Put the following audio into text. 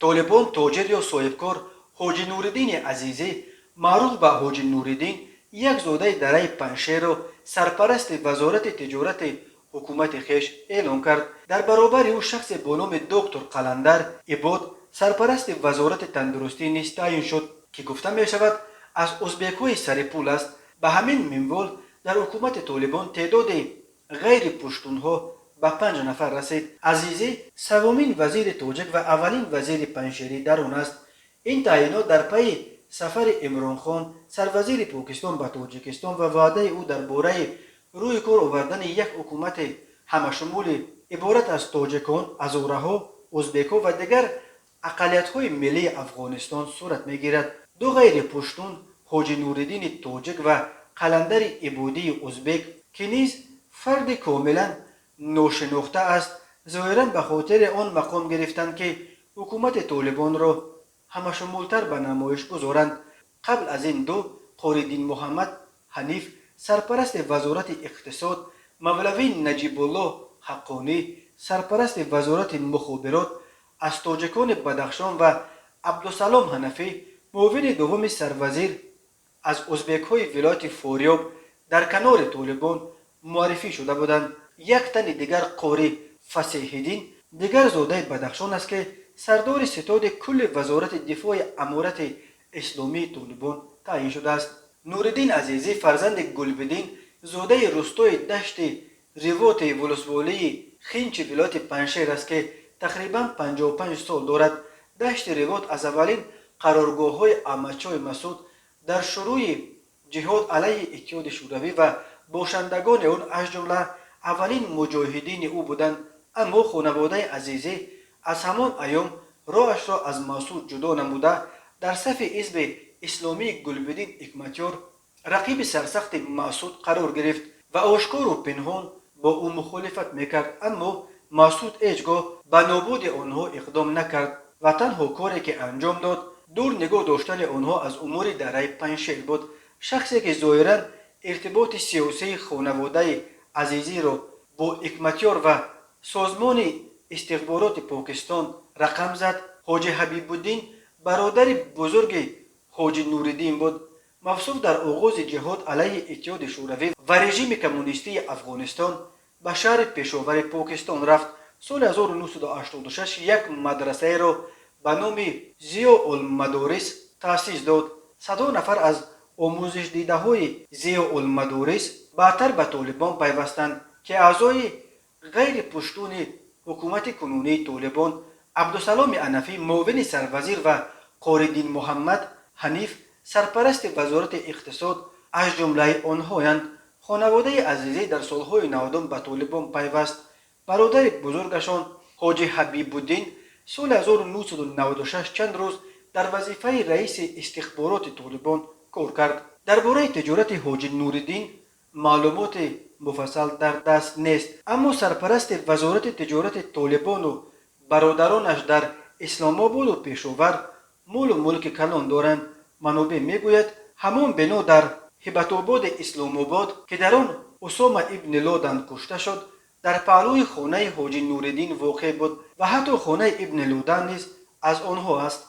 Толибон тоҷир ё соҳибкор Ҳоҷи Нуриддини Азизӣ, маъруф ба Ҳоҷи Нуриддин, як зодаи дараи Панҷшерро сарпарасти вазорати тиҷорати ҳукумати хеш эълон кард. Дар баробари ӯ шахсе бо номи доктор Қаландар Ибод сарпарасти вазорати тандурустӣ низ таъин шуд, ки гуфта мешавад, аз узбекҳои сарипул аст. Ба ҳамин минвол дар ҳукумати Толибон теъдоди ғайри пуштунҳо ба панҷ нафар расид. Азизӣ севумин вазири тоҷик ва аввалин вазири панҷшерӣ дар он аст. Ин таъйинот дар пайи сафари Имронхон, сарвазири Покистон, ба Тоҷикистон ва ваъдаи ӯ дар бораи рӯи кор овардани як ҳукумати ҳамашумули иборат аз тоҷикон, ҳазораҳо, узбекҳо ва дигар ақаллиятҳои миллии Афғонистон сурат мегирад. Ду ғайри пуштун, Ҳоҷи Нуриддини тоҷик ва Қаландари Ибодии узбек, ки низ фарди комилан ношинохта аст, зоҳиран ба хотири он мақом гирифтанд, ки ҳукумати Толибонро ҳамашумултар ба намоиш гузоранд. Қабл аз ин ду, Қори Динмуҳаммад Ҳаниф, сарпарасти вазорати иқтисод, мавлавӣ Наҷибуллоҳ Ҳаққонӣ, сарпарасти вазорати мухобирот, аз тоҷикони Бадахшон, ва Абдусалом Ҳанафӣ, муовини дуввуми сарвазир, аз узбекҳои вилояти Форёб, дар канори толибон муаррифӣ шуда буданд. Як тани дигар, Қори Фасеҳиддин, дигар зодаи Бадахшон аст, ки сардори ситоди кулли вазорати дифои Аморати Исломии Толибон таъин шудааст. Нуриддин Азизӣ, фарзанди Гулбиддин, зодаи рустои Дашти Ривоти волусволии Хинчи вилояти Панҷшер аст, ки тақрибан 55 сол дорад. Дашти Ривот аз аввалин қароргоҳҳои Аҳмадшоҳи Масуд дар шурӯи ҷиҳод алайҳи Иттиҳоди Шӯравӣ ва бошандагони он, аз ҷумла аввалин муҷоҳидини ӯ буданд. Аммо хонаводаи Азизӣ аз ҳамон айём роҳашро аз Масуд ҷудо намуда, дар сафи Ҳизби Исломии Гулбиддин Ҳикматёр, рақиби сарсахти Масуд, қарор гирифт ва ошкору пинҳон бо ӯ мухолифат мекард. Аммо Масуд ҳеҷ гоҳ ба нобуди онҳо иқдом накард ва танҳо коре, ки анҷом дод, дур нигоҳ доштани онҳо аз умури дараи Панҷшер буд. Шахсе, ки зоҳиран иртиботи сиёсии хонаводаи Азизиро бо Ҳикматёр ва созмони истихбороти Покистон рақам зад, Ҳоҷи Ҳабибуддин, бародари бузурги Ҳоҷи Нуриддин буд. Мавсуф дар оғози ҷиҳод алайҳи Иттиҳоди Шӯравӣ ва режими коммунистии Афғонистон ба шаҳри Пешовари Покистон рафт. Соли 1986 як мадрасаеро ба номи Зиёулмадорис таъсис дод. Садҳо нафар аз омӯзишдидаҳои Зиёулмадорис баъдтар ба Толибон пайвастанд, ки аъзои ғайри пуштуни ҳукумати кунунии Толибон, Абдусаломи Анафӣ, муовини сарвазир, ва Қориддин Муҳаммад Ҳаниф, сарпарасти вазорати иқтисод, аз ҷумлаи онҳоянд. Хонаводаи Азизӣ дар солҳои 90-ум ба Толибон пайваст. Бародари бузургашон Ҳоҷи Ҳабибуддин соли 1996 чанд рӯз дар вазифаи раиси истихбороти Толибон кор кард. Дар бораи тиҷорати Ҳоҷи Нуриддин маълумоти муфассал дар даст нест, аммо сарпарасти вазорати тиҷорати Толибону бародаронаш дар Исломободу Пешовар молу мулки калон доранд. Манобеъ мегӯяд, ҳамон бино дар Ҳибатободи Исломобод, ки дар он Усома ибни Лодан кушта шуд, дар паҳлӯи хонаи Ҳоҷи Нуриддин воқеъ буд ва ҳатто хонаи Ибни Лодан низ аз онҳо аст.